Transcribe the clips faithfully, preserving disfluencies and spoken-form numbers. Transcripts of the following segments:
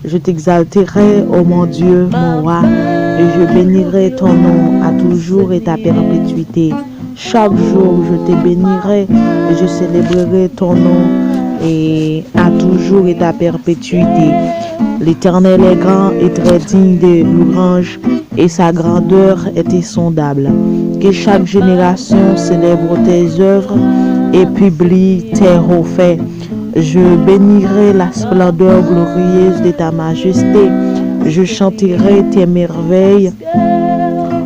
Je t'exalterai, ô mon Dieu, mon roi, et je bénirai ton nom à toujours et à perpétuité. Chaque jour, je te bénirai et je célébrerai ton nom et à toujours et à perpétuité. L'Éternel est grand et très digne de louange, et sa grandeur est insondable. Que chaque génération célèbre tes œuvres et publie tes hauts faits. Je bénirai la splendeur glorieuse de ta majesté. Je chanterai tes merveilles.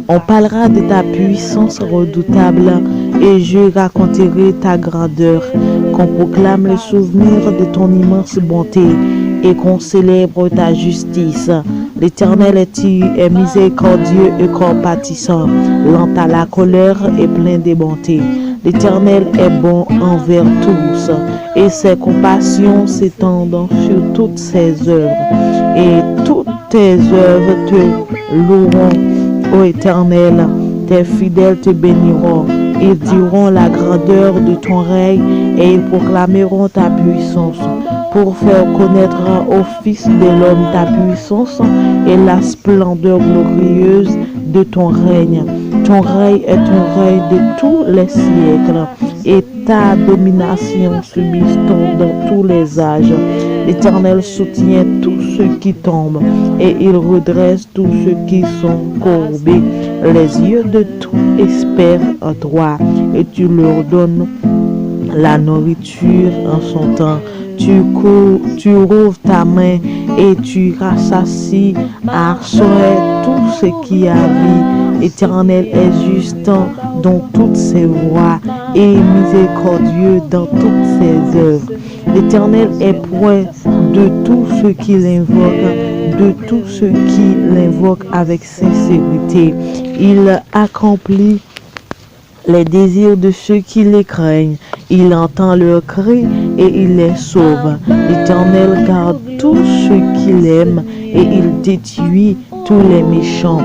On parlera de ta puissance redoutable et je raconterai ta grandeur. Qu'on proclame le souvenir de ton immense bonté et qu'on célèbre ta justice. L'Éternel est, est miséricordieux et compatissant, lent à la colère et plein de bonté. L'Éternel est bon envers tous, et ses compassions s'étendent sur toutes ses œuvres. Et toutes tes œuvres te loueront, ô Éternel. Tes fidèles te béniront. Ils diront la grandeur de ton règne et ils proclameront ta puissance pour faire connaître aux fils de l'homme ta puissance et la splendeur glorieuse de ton règne. Ton règne est un règne de tous les siècles et ta domination subsiste dans tous les âges. L'Éternel soutient tous ceux qui tombent et il redresse tous ceux qui sont courbés. Les yeux de tous espèrent en toi et tu leur donnes la nourriture en son temps. Tu, cou- tu rouvres ta main et tu rassasies à son aide tout ce qui a vie. L'Éternel est juste dans toutes ses voies et miséricordieux dans toutes ses œuvres. L'Éternel est proche de tous ceux qui l'invoquent, de tous ceux qui l'invoquent avec sincérité. Il accomplit les désirs de ceux qui le craignent. Il entend leurs cris et il les sauve. L'Éternel garde tous ceux qui l'aiment et il détruit tous les méchants.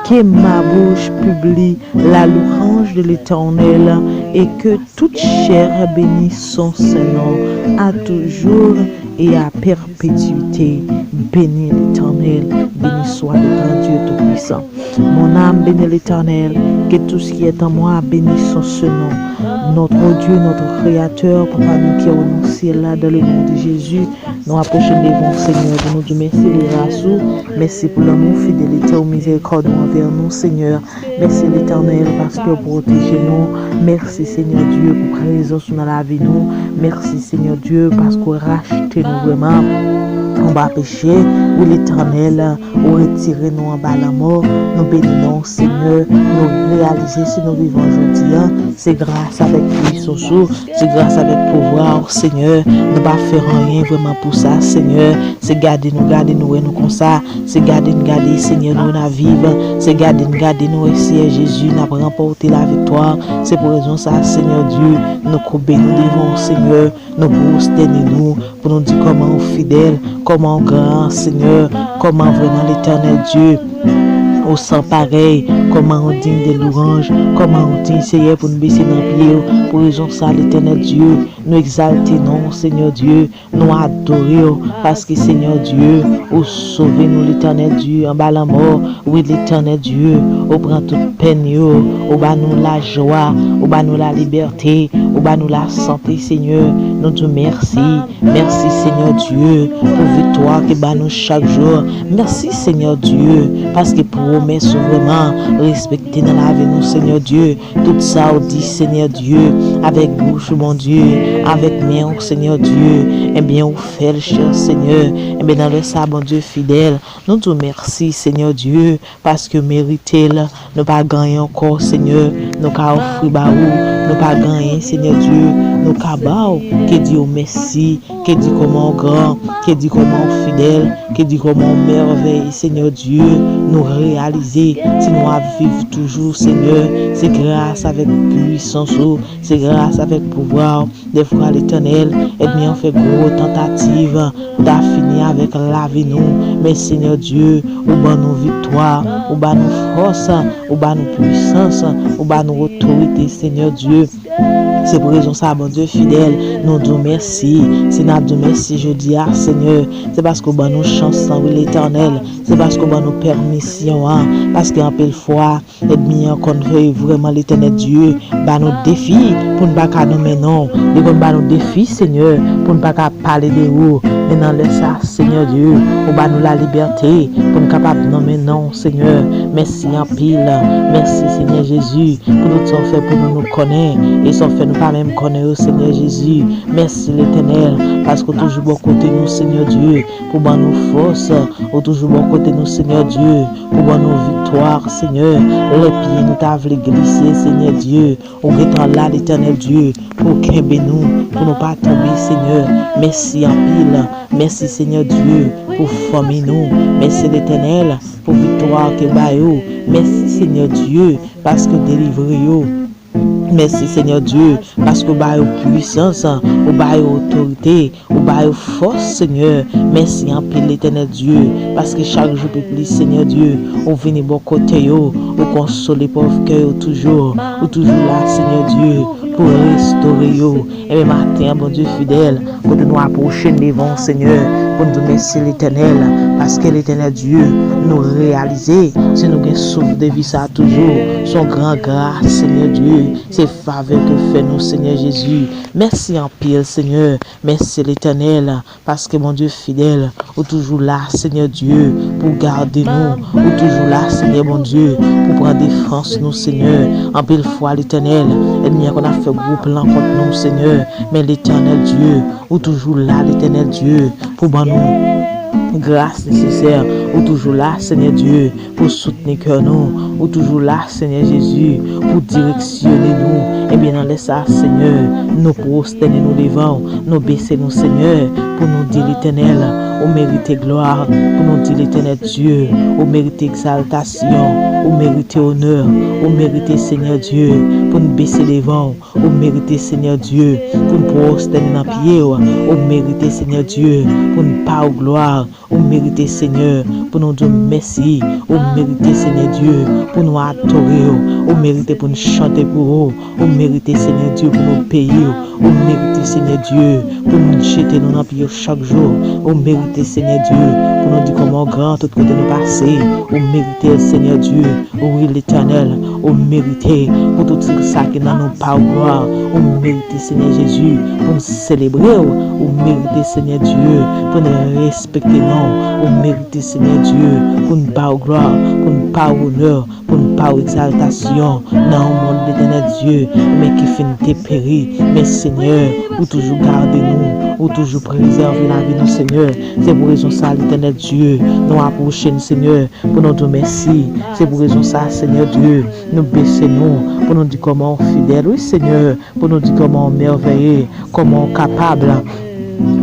Que ma bouche publie la louange de l'Éternel et que toute chair bénisse son saint nom à toujours et à perpétuité. Bénis l'Éternel, béni soit le grand Dieu tout-puissant. Mon âme bénit l'Éternel, que tout ce qui est en moi bénisse son saint nom. Notre Dieu, notre Créateur, Papa nou ki o nan syèl la, dans le nom de Jésus, nou apwoche devan w, Senyè, pou nou di mèsi pou gras ou, mèsi pou lanmou, fidelite ou, mizerikòd ou anvè nou, Senyè. Mèsi, Letènèl, paske w pwoteje nou. Mèsi, Senyè Dye, pou prezans ou nan lavi nou. Mèsi, Senyè Dye, paske w rachte nou vrèman anba peche. Wi, Letènèl, ou retire nou anba lanmò. Nou beni non w, Senyè. Nou reyalize si nou vivan jodi a, se gras avèk pwisans ou, se gras avèk pouvwa w, Senyè. Nou pa fè anyen vrèman pou sa, Senyè. Se gade nou gade nou wè nou konsa. Se gade n gade, Senyè, nou n ap viv. Se gade n gade nou wè, Senyè Jezi, n ap ranpòte laviktwa. Se pou rezon sa, Senyè Dye, nou koube nou devan w, Senyè. Nou pwostène nou pou nou di kòman ou fidèl, kòman ou gran, Senyè, kòman vrèman Letènèl Dye, ou san parèy, kòman ou diy de lwanj, kòman ou diy, Senyè, pou nou bese nan pye w. Pou rezon sa, Letènèl Dye, nou egzalte non w, Senyè Dye. Nou adore w, paske, Senyè Dye, ou sove nou, Letènèl Dye, anba lanmò. Wi, Letènèl Dye, ou pran tout pèn yo, ou ba nou lajwa, ou ba nou lalibète, ou ba nou lasante, Senyè. Nou di w mèsi. Mèsi, Senyè Dye, pou viktwa ke ba nou chak jou. Mèsi, Senyè Dye, paske pwomès ou vrèman respekte nan lavi nou, Senyè Dye. Tout sa w di, Senyè Dye, avèk bouch ou, Bondye, avèk men w, Senyè Dye, ebyen, ou fè l, chè Senyè. Ebyen, nan lè sa, Bondye fidèl, nou di w mèsi, Senyè Dye, paske w merite l. Nou pa gen anyen ankò, Senyè, nou ka ofri ba ou. Nou pa gen anyen, Senyè Dye, nou ka ba w ke di w mèsi. Ke di kòman w gran, ke di kòman w fidèl, ke di kòman w mèvèye, Senyè Dye. Nou reyalize, si nou ap viv toujou, Senyè, se gras avèk pwisans ou, se gras avèk pouvwa w. Dèfwa, Letènèl, ènmi an fè gwo tantativ pou ta fini avèk lavi nou. Men, Senyè Dye, ou ban nou viktwa, ou ba nou fòs, ou ba nou pwisans, ou ba nou otorite, Senyè Dye. Se pou rezon sa, Bondye fidèl, nou di w mèsi. Si n ap di w mèsi jodi a, Senyè, se paske w ban nou chans lan, wi, Letènèl. Se paske w ban nou pèmisyon an. Paske anpil fwa, ènmi an konn vle vrèman, Letènèl Dye, ba nou defi pou n pa ka nonmen non w. Li konn ba nou defi, Senyè, pou n pa ka pale de ou. Men nan lè sa, Senyè Dye, ou ba nou lalibète pou n kapab nonmen non w, Senyè. Mèsi anpil. Mèsi, Senyè Jezi, pou tout sa w fè pou nou, nou konnen. E sa w fè nou pa menm konnen yo, Senyè Jezi. Mèsi, Letènèl, paske w toujou bò kote nou, Senyè Dye, pou ban nou fòs. Ou toujou bò kote nou, Senyè Dye, pou ban nou viktwa, Senyè. Lè pye nou ta vle glise, Senyè Dye, ou gentan la, Letènèl Dye, pou w kenbe nou, pou nou pa tonbe, Senyè. Mèsi anpil. Mèsi, Senyè Dye, pou fanmi nou. Mèsi, Letènèl, pou viktwa ke w ba yo. Mèsi, Senyè Dye, paske w delivre yo. Mèsi, Senyè Dye, paske w ba yo pwisans, ou ba yo otorite, ou ba yo fòs, Senyè. Mèsi anpil, Letènèl Dye, paske chak jou pi plis, Senyè Dye, ou vini bò kote yo, ou konsole pòv kè yo toujou. Ou toujou la, Senyè Dye, pou restore yo. Ebyen, maten an, Bondye fidèl, kote nou apwoche n devan w, Senyè, pou n di w mèsi, Letènèl, paske, Letènèl Dye, nou reyalize, si nou gen souf de vi sa toujou, se yon gran gras, Senyè Dye, se favè ke w fè nou, Senyè Jezi. Mèsi anpil, Senyè. Mèsi, Letènèl, paske, Bondye fidèl, ou toujou la, Senyè Dye, pou w gade nou. Ou toujou la, Senyè Bondye, pou pran defans nou, Senyè. Anpil fwa, Letènèl, ènmi an konn ap fè gwo plan kont nou, Senyè. Men, Letènèl Dye, ou toujou la, Letènèl Dye, pou ban nou gras nesesè. Ou toujou la, Senyè Dye, pou soutni kè nou. Ou toujou la, Senyè Jezi, pou direksyone nou. Ebyen, nan lè sa, Senyè, nou pwostène nou devan w, nou bese nou, Senyè, pou nou di, Letènèl, ou merite glwa, pou nou di, Letènèl Dye, ou merite egzaltasyon, ou merite onè, ou merite, Senyè Dye, pou n bese devan w. Ou merite, Senyè Dye, pou n pwostène nan pye w. Ou merite, Senyè Dye, pou n ba w glwa. Ou merite, Senyè, pou nou di w mèsi. Ou merite, Senyè Dye, pou nou adore w. Ou merite pou n chante pou ou. Ou merite, Senyè Dye, pou nou beni w. Ou merite, Senyè Dye, pou n jete nou nan pye w chak jou. Ou merite, Senyè Dye, pou nou di kòman w gran tout kote nou pase. Ou merite, Senyè Dye, wi, Letènèl, ou merite pou tout sa ki nan nou ba w glwa. Ou merite, Senyè Jezi, pou n selebre w. Ou merite, Senyè Dye, pou n respekte non w. Ou merite, Senyè Dye, pou n ba w glwa, pou n ba w onè, pou n ba w egzaltasyon nan yon mond, Letènèl Dye, men ki fin deperi. Men, Senyè, ou toujou gade nou, ou toujou prezève lavi nou, Senyè. Se pou rezon sa, Letènèl Dye, nou apwoche n, Senyè, pou nou di w mèsi. Se pou rezon sa, Senyè Dye, nou bese nou pou nou di kòman w fidèl, wi, Senyè, pou nou di kòman w mèveye, kòman w kapab,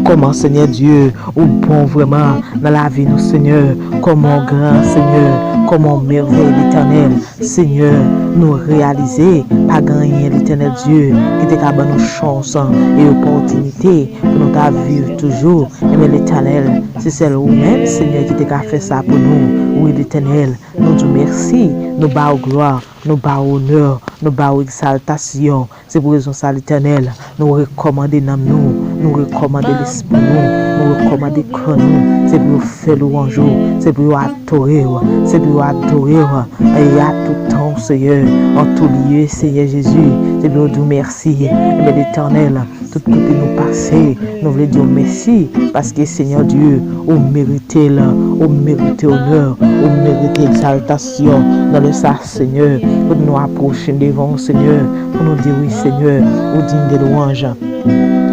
kòman, Senyè Dye, ou bon vrèman nan lavi nou, Senyè, kòman w gran, Senyè, kòman w mèveye, Letènèl. Senyè, nou reyalize pa gen anyen, Letènèl Dye, ki te ka ban nou chans e opòtinite pou nou ta viv toujou. Ebyen, Letènèl, se sèl ou menm, Senyè, ki te ka fè sa pou nou. Wi, Letènèl, nou di w mèsi, nou ba w glwa, nou ba w onè, nou ba w egzaltasyon. Se pou rezon sa, Letènèl, nou rekòmande nanm nou, nou rekòmande lespri nou, nou rekòmande kò nou. Se pou yo fè lwanj ou, se pou yo adore w, se pou yo adore w. E a tout tan, Senyè, an tou lye, Senyè Jezi, se pou yo di w mèsi. Ebyen, Letènèl, tout kote nou pase, nou vle di w mèsi, paske, Senyè Dye, ou merite l, ou merite onè, ou merite egzaltasyon. Nan lè sa, Senyè, pou nou apwoche devan w, Senyè, pou nou di wi, Senyè, ou diy de lwanj,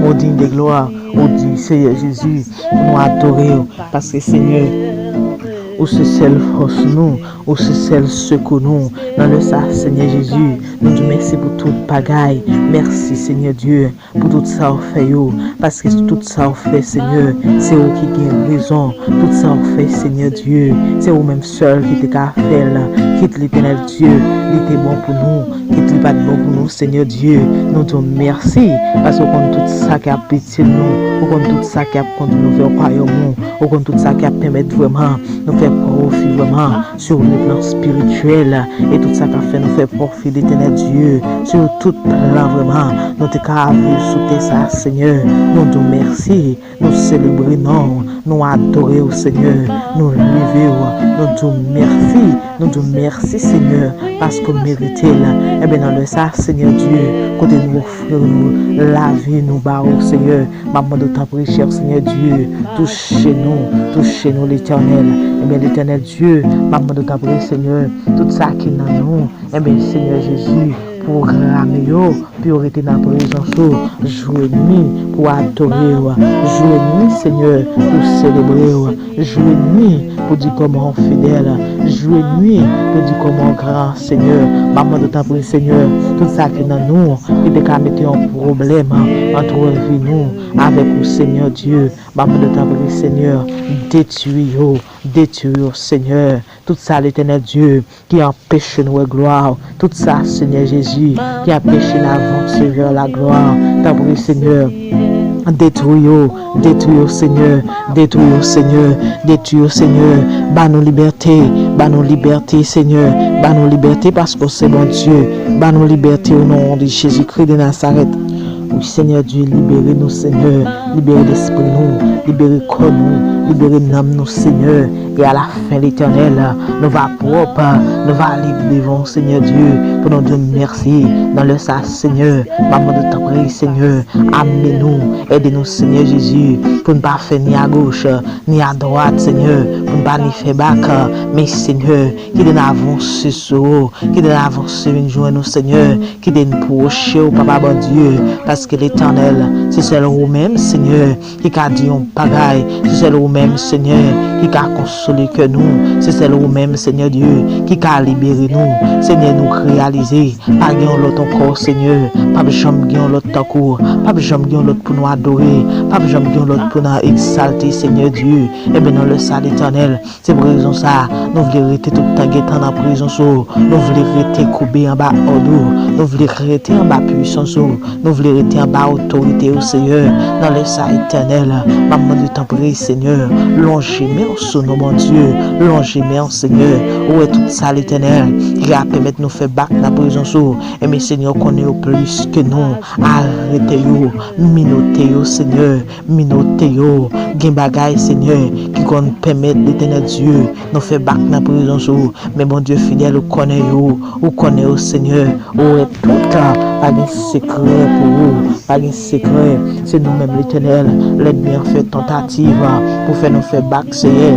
ou diy de glwa, ou diy, Senyè Jezi, pou nou adore w, paske, Senyè, ou se sèl fòs nou, ou se sèl sekou nou. Nan lè sa, Senyè Jezi, nou di w mèsi pou tout bagay. Mèsi, Senyè Dye, pou tout sa w fè yo, paske tout sa w fè, Senyè, se ou ki gen rezon. Tout sa w fè, Senyè Dye, se ou menm sèl ki te ka fè l. Kit Letènèl Dye, li te bon pou nou, li pa t bon pou nou, Senyè Dye. Nou di w mèsi, paske w konn tout sa k ap itil nou, ou konn tout sa k ap kondui nou vè wayòm ou, ou konn tout sa k ap pèmèt vrèman nou fè pwofi vrèman sou le plan espirityèl, e tout sa k ap fè nou fè pwofi, Letènèl Dye, sou tout plan vrèman nou te ka viv sou tè sa, Senyè. Nou di w mèsi. Nou selebre non w, nou adore w, Senyè. Nou leve w, nou di w mèsi, nou di w mèsi, Senyè, paske w merite l. Enben, nan lè sa, Senyè Dye, kote nou ofri w lavi nou ba w, Senyè, m ap mande w tanpri, chè Senyè Dye, touche nou, touche nou, Letènèl. Enben, Letènèl Dye, m ap mande w tanpri, Senyè, tout sa ki nan nou, enben, Senyè Jezi, pwograme yo pou yo rete nan prezans ou jou e nwi, pou adore w jou e nwi, Senyè, pou selebre w jou e nwi, pou di kòman w fidèl, jou e nwi, pou di kòman w gran, Senyè. M ap mande w tanpri, Senyè, tout sa ki nan nou ki te ka mete yon pwoblèm ant vi nou avèk ou, Senyè Dye, m ap mande w tanpri, Senyè, detwi yo, detwi yo, Senyè. Tout sa, Letènèl Dye, ki anpeche n wè glwa w. Tout sa, Senyè Jezi, ki anpeche n avanse vè laglwa. Tanpri, Senyè, detwi yo, detwi yo, Senyè, detwi yo, Senyè, detwi yo, Senyè. Ba nou libète, ba nou libète, Senyè, ba nou libète, paske w se Bondye. Ba nou libète, o non de Jezikri de Nazarèt. Wi, Senyè Dye, libere nou, Senyè. Libere lespri nou, libere kò nou, libere nanm nou, Senyè. E alafen, Letènèl, nou va pwòp, nou va leve devan w, Senyè Dye, pou nou di w mèsi. Nan lè sa, Senyè, m ap mande w tanpri, Senyè, amenn nou, ede nou, Senyè Jezi, pou n pa fè ni agoch, ni adwat, Senyè, pou n pa ni fè bak, men, Senyè, kite n avanse sou ou, kite n avanse vin jwenn ou, Senyè, kite n pwoche w, Papa Bondye, paske, Letènèl, se sèl ou menm, Senyè, ki ka di yon bagay. Se sèl ou menm, Senyè, ki ka konsole kè nou. Se sèl ou menm, Senyè Dye, ki ka libere nou. Senyè, nou reyalize, pa gen yon lòt ankò, Senyè. P ap janm gen yon lòt tankou w. P ap janm gen yon lòt pou nou adore. P ap janm gen yon lòt pou nou egzalte, Senyè Dye. Enben, nan lè sa, Letènèl, se pou rezon sa a, nou vle rete tout tan gentan nan prezans ou. Nou vle rete koube anba òd ou. Nou vle rete anba pwisans ou. Nou vle rete anba otorite ou, Senyè. Nan lè sa, Etènèl, m ap mande w tanpri, Senyè, lonje men w sou nou, Bondye. Lonje men w, Senyè. Ou wè tout sa, Letènèl, ki ka pèmèt nou fè bak nan prezans ou. Enben, Senyè, ou konnen yo plis ke nou. Arete yo, minote yo, Senyè. Minote yo. Gen bagay, Senyè, ki konn pèmèt, Letènèl Dye, nou fè bak nan prezans ou. Men Bondye fidèl, ou konnen yo. Ou konnen yo, Senyè. Ou wè tout. Pa gen sekrè pou ou. Pa gen sekrè. Se nou menm, Letènèl. Lènmi an fè tantativ pou fè nou fè bak, Senyè,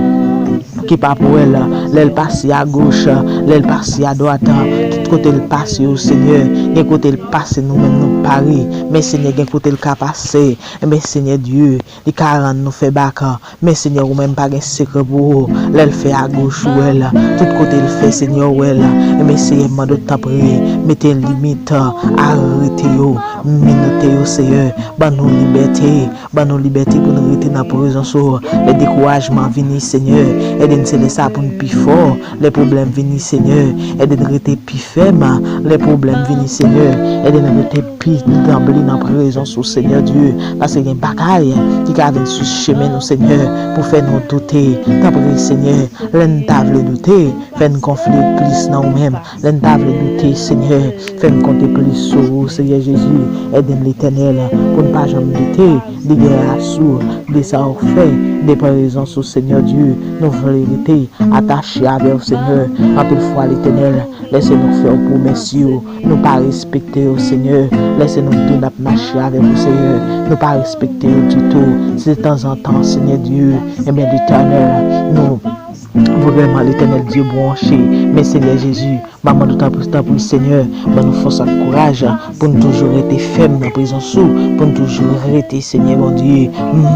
ki pa pou wè l. Lè l pase agoch, lè l pase adwat, tout kote l pase yo, Senyè. Gen kote l pase, nou menm nou pare. Men, Senyè, gen kote l ka pase. Enben, Senyè Dye, li ka rann nou fè bak. Men, Senyè, ou menm pa gen sekrè pou ou. Lè l fè agoch, ou wè l. Tout kote l fè, Senyè, ou wè l. Enben, Senyè, m mande w tanpri, mete limit, arete yo, minote yo, Senyè. Ban nou libète, ban nou libète pou nou rete nan prezans ou. Lè dekourajman vini, Senyè, ede n sele sa pou n pi fò. Lè pwoblèm vini, Senyè, ede n rete pi fèm. Lè pwoblèm vini, Senyè, ede n rete pi danble nan prezans ou, Senyè Dye. Paske gen bagay ki ka vin sou chemen nou, Senyè, pou fè nou doute. Tanpri, Senyè, lè n ta vle doute, fè n konfye plis nan ou menm. Lè n ta vle doute, Senyè, fè n konte plis sou ou, Senyè Jezi. Ede n, Letènèl, pou n pa janm doute de grasou, de sa w fè, de prezans ou, Senyè Dye. Nou vle rete atache avè w, Senyè. Anpil fwa, Letènèl, lè se nou k fè w pwomès yo, nou pa respekte yo, Senyè. Lè se nou k di w n ap mache avèk ou, Senyè, nou pa respekte yo ditou. Se tanzantan, Senyè Dye, enben, Letènèl, nou vrèman, Letènèl Dye, bwonche. Men, Senyè Jezi, m ap mande w tanpri, tanpri, Senyè, ban nou fòs ak kouraj pou n toujou rete fèm nan prezans ou, pou n toujou rete, Senyè Bondye,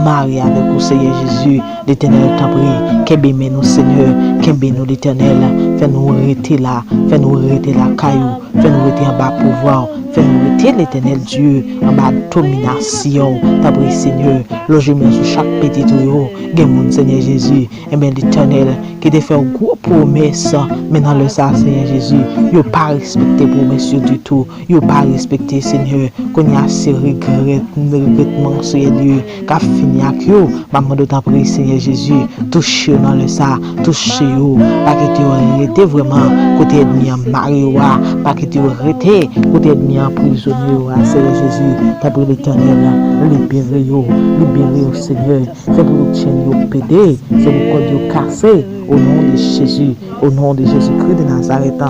mare avèk ou, Senyè Jezi. Letènèl, tanpri, kenbe men nou, Senyè, kenbe nou, Letènèl, fè nou rete la, fè nou rete lakay ou, fè nou rete anba pouvwa w, fè nou Mete Letènèl Dye anba dominasyon w. Tanpri, Senyè, loje men sou chak pitit ou yo. Gen moun, Senyè Jezi, enben, Letènèl, ki te fè w gwo pwomès, men nan lè sa a, Senyè Jezi, yo pa respekte pwomès yo ditou. Yo pa respekte, Senyè. Kounye a, se regrèt, regretman, Senyè Dye, k ap fini ak yo. M ap mande w, tanpri, Senyè Jezi, touche yo nan lè sa a, touche yo. Pa kite yo rete vrèman kote ènmi an mare yo a. Pa kite yo rete kote ènmi an anprizone yo a, Senyè Jezi. Tanpri, Letènèl, libere yo, libere yo, Senyè. Fè pou tout chèn yo pete, fè pou kòd yo kase, o non de Jezi, o non de Jezikri de Nazarèt.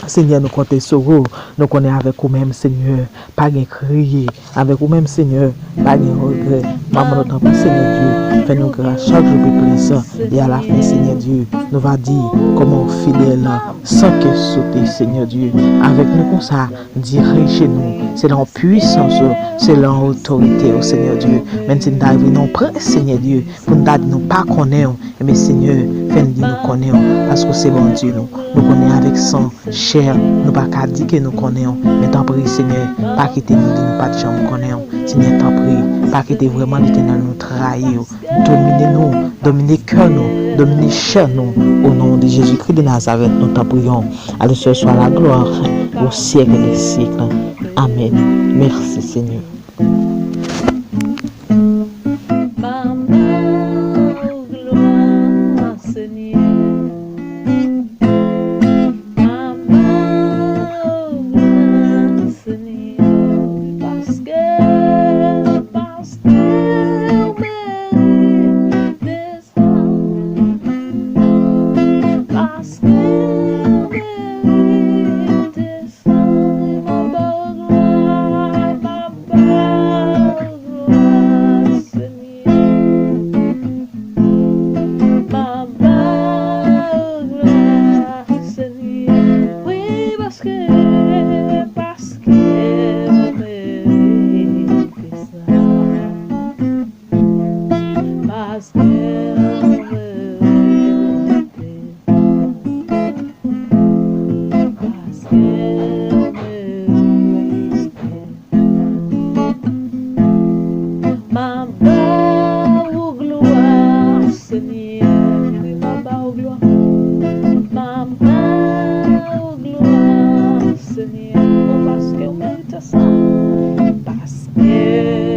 Senyè, nou konte sou ou. Nou konnen avèk ou menm, Senyè, pa gen kriye. Avèk ou menm, Senyè, pa gen regrè. Mwen mande w, tanpri, Senyè Dye, fè nou gras chak jou pi plis. E alafen, Senyè Dye, nou va di, kòman w fidèl, san kè sote, Senyè Dye. Avèk nou konsa, dirije nou selon pwisans ou, selon otorite ou, Senyè Dye. Menm si n ta rive nan yon prens, Senyè Dye, pou n ta di nou pa konnen w, enben, Senyè, fè n di nou konnen w, paske w se Bondye nou. Nou konnen avèk san chè, nou pa ka di ke nou konnen w, men tanpri, Senyè, pa kite nou di nou pa t janm konnen w. Senyè, tanpri, pa kite vrèman, Letènèl, nou trayi w. Domine nou, domine kè nou, domine chè nou. O non de Jezikri de Nazarèt, nou t'en prions. À Dieu soit la gloire au siècle des siècles. Amen. Merci, Seigneur. Mama, glwa, Senyè. Mama, glwa, Senyè. Paske, paske ou merite sa. Paske ou merite sa. Mwen ba ou glwa, mwen ba ou glwa, Senyè. Mwen ba ou glwa, Senyè. Wi, paske, paske ou merite sa. Paske ou merite. Paske ou merite. Mwen ba ou glwa, Senyè. Wi, mwen ba ou glwa. Mwen ba ou glwa, Senyè. O, paske ou merite sa. Paske